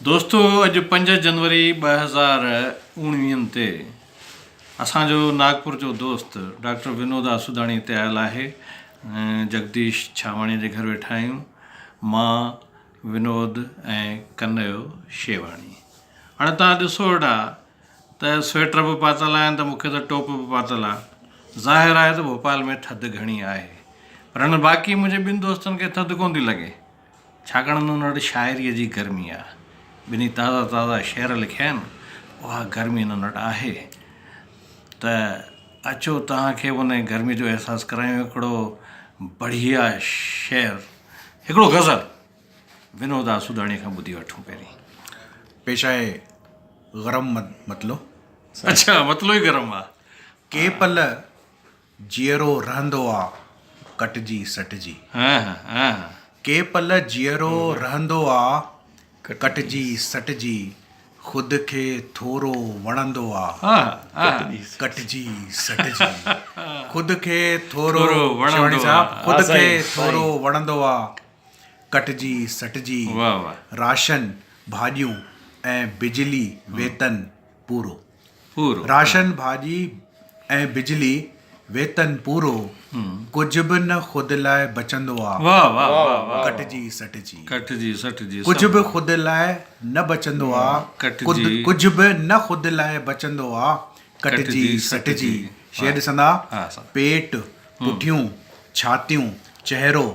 دوستو اڄ پنج جنوري 2019 تي اسان جو ناگپور جو دوست ڊاڪٽر ونود آسوداڻي هتي آيل آهي جگديش ڇاواڻي جي گهر ويٺا آهيون مان ونود ۽ ڪنيو شيواڻي هاڻي توهان ڏسو ويٺا ته سوئيٽر به پاتل آهن ته مون کي ته ٽوپ به پاتل آهي. ظاهر آهي ته ڀوپال ۾ ٿڌ گهڻي آهي. پر هن باقي منهنجي ٻن دوستن کي ٿڌ ڪونه ٿي لڳي. ڇاڪاڻ انهن وٽ شاعريء جي گرمي آهي. ٻنهي تازا تازا شعر لکيا آهن. اها گرمي انهن وٽ آهي. ته اچو توهان کي به ان گرمي جو احساس ڪرايون هڪڙو بڙهيا شعر هڪڙو غزل. ونود آسوداڻي کان ٻڌي وٺون پهرين. پيش آهي گرم مطلو. اڇا مطلو ئي گرم آ. ڪي پل جيئرو رهندو آ ڪٽجي سٽجي. ڪي پل جيئرو رهندو آ ڪٽجي سٽجي خود کي ٿورو وڻندو آ ڪٽجي سٽجي خود کي ٿورو شيواڻي صاحب خود کي ٿورو وڻندو آ ڪٽجي سٽجي راشن ڀاڄيون ۽ بجلي ويتن پورو راشن ڀاڄي ۽ بجلي ويتن پورو ڪجهه به نه خود لاء بچندو آ ڪٽجي سٽجي ڪجهه به خود لاء نه بچندو آ ڪجهه به نه خود لاء بچندو آ ڪٽجي سٽجي شعر ڏسندا پيٽ پٺيون ڇاتيون چهرو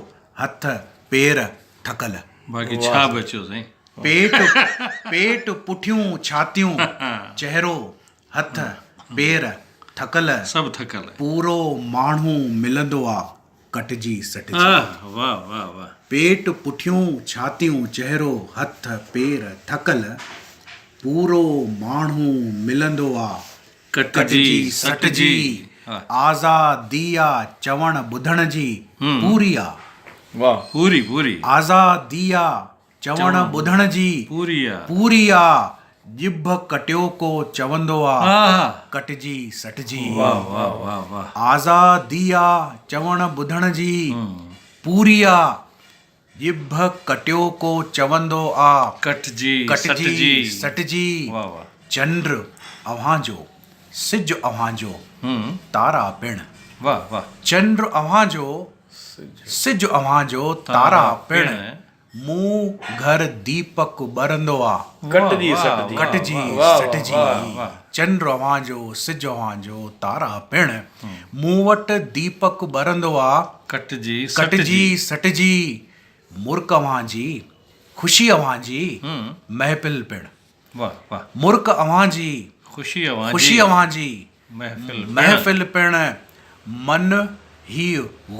هٿ پير ٿڪل. باقي ڇا بچيو سائين. پيٽ پيٽ پٺيون ڇاتيون چهرو هٿ پير ٿڪل. سڀ ٿڪل. پورو ماڻهو ملندو آ ڪٽجي سٽجي. واه واه واه. پيٽ پٺيون ڇاتيون چهرو هٿ پير ٿڪل پورو ماڻهو ملندو آ ڪٽجي سٽجي آزادي آ چوڻ ٻڌڻ جي پوري آ. پوري پوري. آزادي آ چوڻ ٻڌڻ جي پوري آ ڄڀ ڪٽيو ڪو چوندو آ ڪٽجي سٽجي. آزادي آ چوڻ ٻڌڻ جي پوري آ ڄڀ ڪٽيو ڪو چوندو آ. ڪٽجي سٽجي. سٽجي. چنڊ اوهان جو، سج اوهان جو، تارا پڻ. چنڊ اوهان جو، سج اوهان جو، تارا پڻ. مون گهر ديپڪ ٻرندو آ. ڪٽجي سٽجي. ڪٽجي سٽجي. چنڊ اوهان جو، سج اوهان جو، تارا پڻ. مون وٽ ديپڪ ٻرندو آ. ڪٽجي ڪٽجي سٽجي مرڪ اوهان جي، خوشي اوهان جي، محفل پڻ. مرڪ اوهان جي، خوشي اوهان جي، محفل پڻ. من هي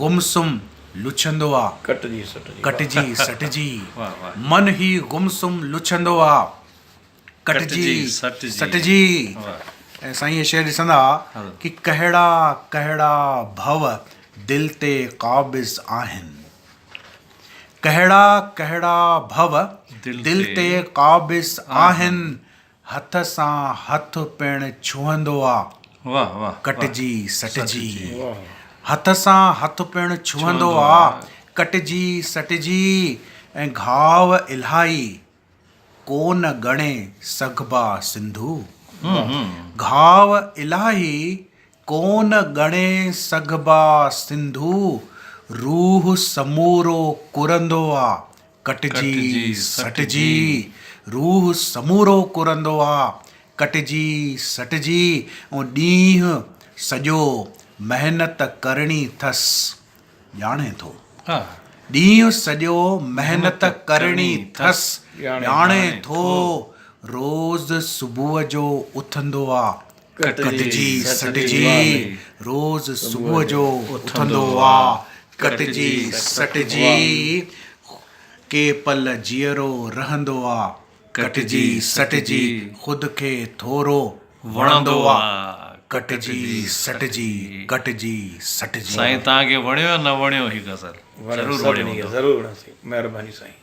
گم سم لڇندو آ. ڪٽجي سٽجي. ڪٽجي سٽجي. من هي گم سم لڇندو آ. ڪٽجي سٽجي. ۽ سائين هي شعر ڏسندا ڪي ڪهڙا ڪهڙا ڀو دل تي قابض آهن ڪهڙا ڪهڙا ڀو دل تي قابض آهن هٿ سان هٿ پڻ ڇهندو آ ڪٽجي سٽجي هٿ سان هٿ پڻ ڇهندو آ ڪٽجي سٽجي ۽ گهاو الهائي ڪونه ڳڻي سگهبا سنڌو. گهاو الاهي ڪونه ڳڻي سگهبا سنڌو. روح سمورو ڪرندو آ ڪٽجي سٽجي. روح سمورو ڪرندو آ ڪٽجي سٽجي. ۽ ڏينهن سڄو محنت ڪرڻي ٿس. ڄاڻي ٿو. ڏينهن سڄو محنت ڪرڻي ٿس ڄاڻي ٿو. روز صبح جو اٿندو آ ڪٽجي سٽجي. روز صبح جو اٿندو آ ڪٽجي سٽجي. ڪي پل جيئرو رهندو آ ڪٽجي سٽجي. خود کي ٿورو وڻندو آ ڪٽجي سٽجي ڪٽجي سٽجي. سائين توهان کي وڻيو يا نه وڻيو هي غزل ضرور وڻيو هوندو. ضرور وڻيو سائين مهرباني سائين.